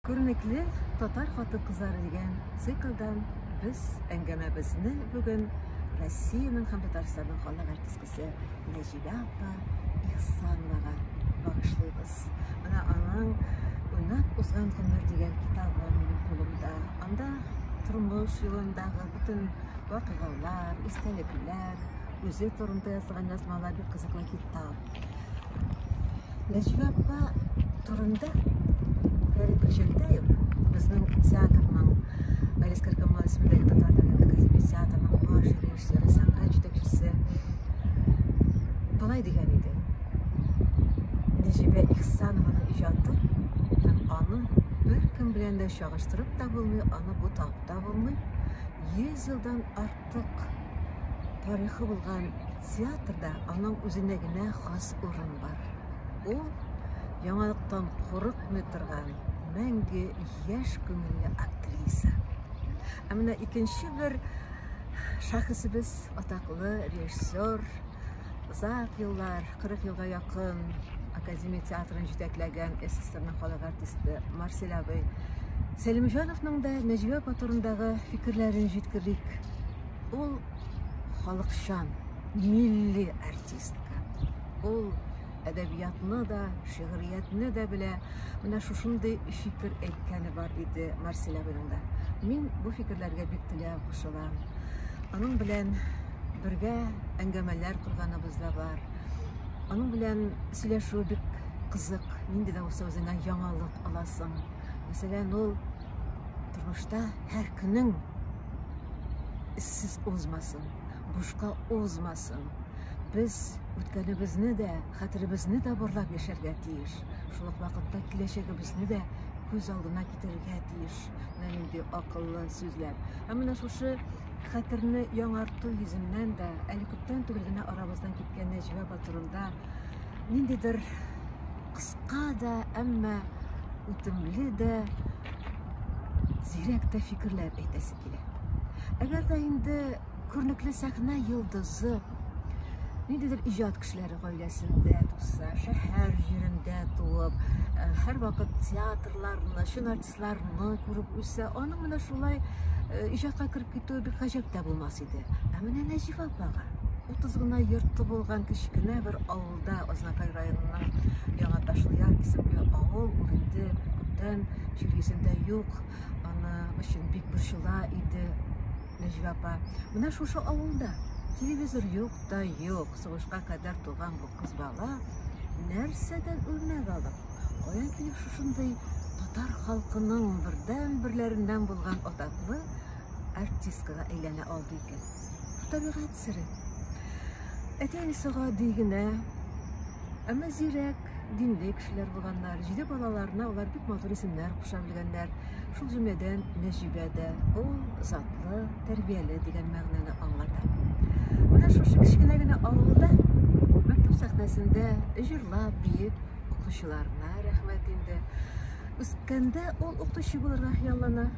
Күренекле татар хатын-кызлары дигән циклдан без әңгәмәбезне бүген Россиянең һәм Татарстанның халык артисткасы Нәҗибә апа Ихсановага багышлыйбыз. Менә аның Уйнап узган гомер дигән китабы минем кулымда. Анда тормыш юлындагы бөтен вакыйгалар, истәлекләр, үзе турында язылган язмалар бик кызыклы китап. Нәҗибә апа турында Фәрит Гөлчәктәев, безнең театрның Галискар Камал исемендәге Татар дәүләт академия театрының баш режиссеры, сәнгать җитәкчесе болай дигән иде. Нәҗибә Ихсанованың иҗаты һәм аны беркем белән дә чагыштырып та булмый, аны бутап та булмый. 100 елдан артык тарихы булган Театрда аның үзенә генә хас урын бар. Ул яңалыктан курыкмый торган мәңге яшь күңелле актриса. Ә менә икенче бер шәхесебез, атаклы режиссер, озак еллар, 40 елга якын Академия театрын җитәкләгән СССРның халык артисты Марсель абый Сәлимҗановның да Нәҗибә апа турындагы фикерләрен җиткерик. Ул халыкчан, милли артистка. Ул әдәбиятны да, шигъриятне дә белә. Менә шушындый фикер әйткәне бар иде Марсель абыйның да. Мин бу фикерләргә бик теләп кушылам. Аның белән бергә әңгәмәләр корганыбыз да бар. Аның белән сөйләшү бик кызык, нинди дә булса үзеңә яңалык аласың. Мәсәлән, ул тормышта һәр көнең эзсез узмасын, бушка узмасын. Без үткәнебезне дә, хәтеребезне дә барлап яшәргә тиеш. Шул ук вакытта киләчәгебезне дә күз алдына китерергә тиеш. Менә нинди акыллы сүзләр. Ә менә шушы хәтерне яңарту йөзеннән дә әле күптән түгел генә арабыздан киткән Нәҗибә апа турында ниндидер кыска да, әмма үтемле дә, зирәк тә фикерләр әйтәсе килә. Әгәр дә инде күренекле сәхнә йолдызы ниндидер иҗат кешеләре гаиләсендә туса, шәһәр җирендә туып, э, һәрвакыт театрларны, чын артистларны күреп үсә, аның менә шулай э, иҗатка кереп китүе бик гаҗәп тә булмас иде. Ә менә Нәҗибә апага 30 гына йорты булган кечкенә бер авылда, Азнакай районының Яңа Ташлыяр исемле авыл, ул инде күптән җир йөзендә юк. Аны өчен бик борчыла иде Нәҗибә апа. Менә шушы авылда телевизор юк та юк. Сугышка кадәр туган бу кыз бала нәрсәдән үрнәк алып, каян килеп шушындый татар халкының бердән-берләреннән булган атаклы артисткага әйләнә алды икән? Бу табигать сере. Әти-әнисе гади генә, әмма зирәк, динле кешеләр булганнар. Җиде балаларына алар бик матур исемнәр куша белгәннәр. Шул җөмләдән Нәҗибә дә ул затлы, тәрбияле дигән мәгънәне аңлата. Менә шушы кечкенә генә авылда мәктәп сәхнәсендә җырлап, биеп, укучыларына рәхмәт инде. Үскәндә ул укытучы булырга хыяллана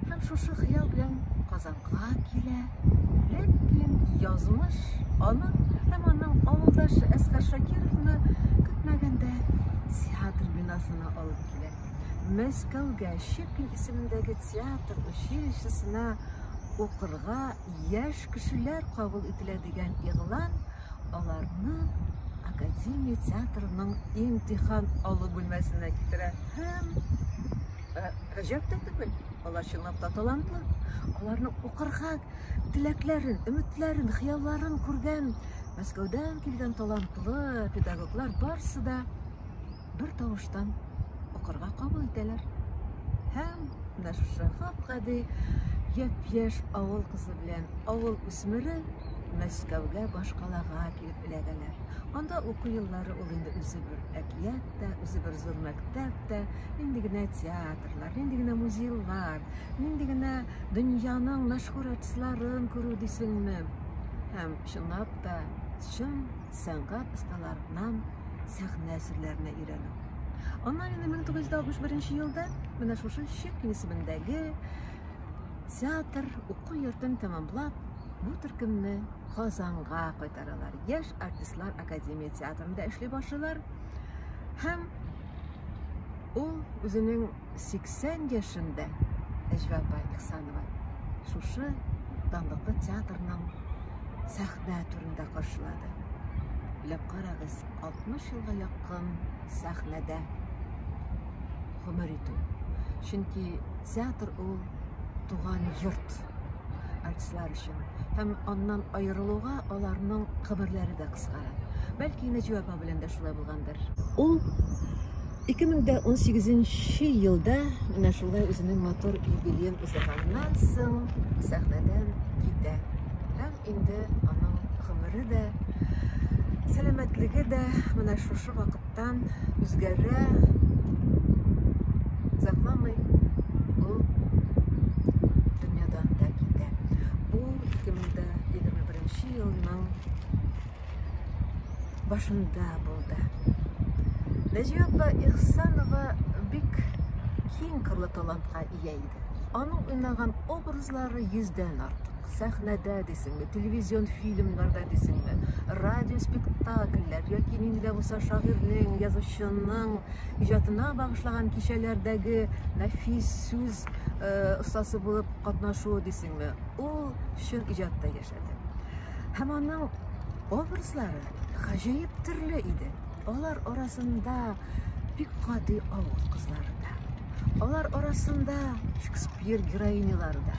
һәм шушы хыял белән Казанга килә. Ләкин язмыш аны һәм аның авылдашы Әсгар Шакировны көтмәгәндә театр бинасына алып килә. Мәскәүгә Щепкин исемендәге театр училищесына укырга яшь кешеләр кабул ителә дигән игълан аларны Академия театрының имтихан алу бүлмәсенә китерә һәм э, гаҗәп тә түгел, алар чынлап та талантлы. Аларның укырга теләкләрен, өметләрен, хыялларын күргән Мәскәүдән килгән талантлы педагоглар барсы да бер тавыштан укырга кабул итәләр. Һәм менә шушы гап-гади япь-яшь авыл кызы белән авыл үсмере Мәскәүгә башкалага килеп эләгәләр. Анда уку еллары ул инде үзе бер әкият тә, үзе бер зур мәктәп тә, нинди генә театрлар, нинди генә музейлар, нинди генә дөньяның мәшһүр артистларын күрү дисеңме? Һәм чынлап та чын сәнгать осталарыннан сәхнә серләренә өйрәнү. Аннан инде 1961 елда менә шушы Щепкин исемендәге театр уку йортын тәмамлап, бу төркемне Казанга кайтаралар. Яшь артистлар академия театрында эшли башлыйлар. Һәм Ул үзенең 80 яшендә Нәҗвә апа Ихсанова шушы данлыклы театрның сәхнә түрендә каршылады. Уйлап карагыз, 60 елга якын сәхнәдә гомер итү. Чөнки театр ул туган йорт артистлар өчен. Һәм аннан аерылуга аларның гомерләре дә кыскара. Бәлки Нәҗибә апа белән дә шулай булгандыр. Ул 2018 елда менә шулай үзенең матур юбилеен уздырганнан соң сәхнәдән китә. Һәм инде аның гомере дә, сәламәтлеге дә менә шушы вакыттан үзгәрә. Озакламый ул дөньядан да китә. Бу 2021 елның башында булды. Нәҗибә апа Ихсанова бик киң кырлы талантка ия иде. Аның уйнаган образлары йөздән артык. Сәхнәдә дисеңме, телевизион фильмнарда дисеңме, радио спектакльләр яки нинди дә булса шагыйрьнең, язучының иҗатына багышлаган кичәләрдәге нәфис сүз э, остасы булып катнашуы дисеңме, ул чын иҗатта яшәде. Һәм аның образлары гаҗәеп төрле иде. Алар арасында бик гади авыл кызлары да, алар арасында Шекспир героинялары да,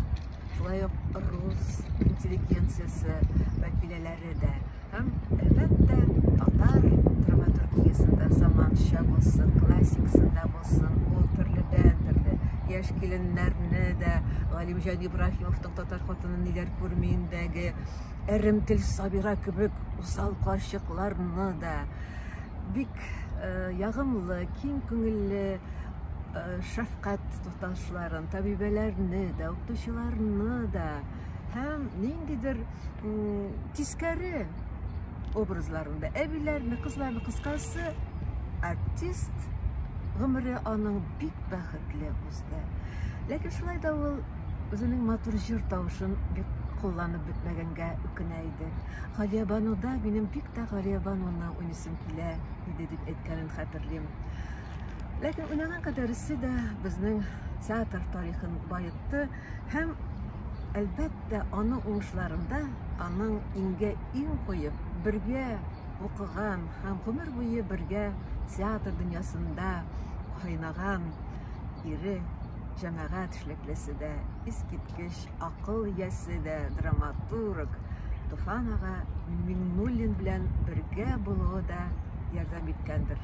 шулай ук рус интеллигенциясе вәкиләләре дә һәм, әлбәттә, татар драматургиясендә заманча булсын, классикасында булсын, ул төрледән-төрле яшь киленнәрне дә, Галимҗан Ибраһимовның Татар хатыны ниләр күрмиендәге Әремтел Сабира кебек усал карчыкларны да, бик э, ягымлы, киң күңелле э, шәфкать туташларын, табибәләрне дә, укытучыларны да һәм ниндидер тискәре образларын да, әбиләрне, кызларны, кыскасы, артист гомере аның бик бәхетле узды. Ләкин шулай да ул үзенең матур җыр тавышын бик кулланып бетмәгәнгә үкенә иде. Галиябануда минем бик тә Галиябануны уйныйсым килә иде дип әйткәнен хәтерлим. Ләкин уйнаган кадәресе дә безнең театр тарихын баетты һәм, әлбәттә, аның уңышларында аның иңгә иң куеп, бергә укыган һәм гомер буе бергә театр дөньясында кайнаган ире, җәмәгать эшлеклесе дә, искиткеч акыл иясе дә, драматург Туфан ага Миңнуллин белән бергә булуы да ярдәм иткәндер.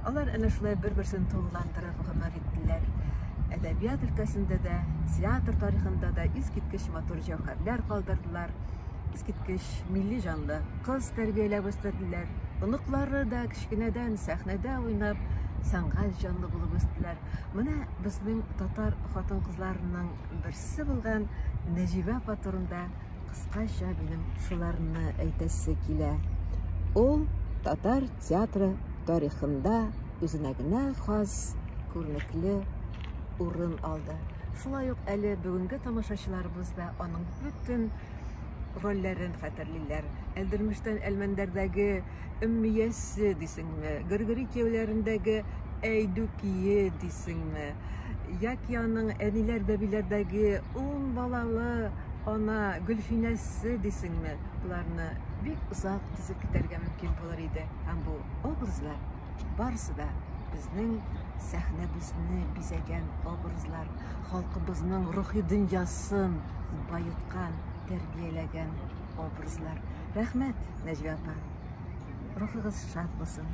Алар әнә шулай бер-берсен тулыландырып гомер иттеләр. Әдәбият өлкәсендә дә, театр тарихында да искиткеч матур җәүһәрләр калдырдылар. Искиткеч милли җанлы кыз тәрбияләп үстерделәр. Оныклары да кечкенәдән сәхнәдә уйнап, сәнгать җанлы булып үстеләр. Менә безнең татар хатын-кызларының берсе булган Нәҗибә апа турында кыскача минем шуларны әйтәсе килә. Ул татар театры тарихында үзенә генә хас күренекле урын алды. Шулай ук әле бүгенге тамашачыларыбыз да аның бөтен рольләрен хәтерлиләр. Әлдермештән Әлмәндәрдәге Өммиясе дисеңме, Гөргөри кияүләрендәге Әйдүкие дисеңме, яки аның Әниләр-бәбиләрдәге ун балалы ана Гөлфинәсе дисеңме, боларны бик озак тезеп китәргә мөмкин булыр иде. Һәм бу образлар барысы да безнең сәхнәбезне бизәгән образлар, халкыбызның рухи дөньясын баеткан, тәрбияләгән образлар. Рәхмәт, Нәҗибә апа. Рухыгыз шат булсын.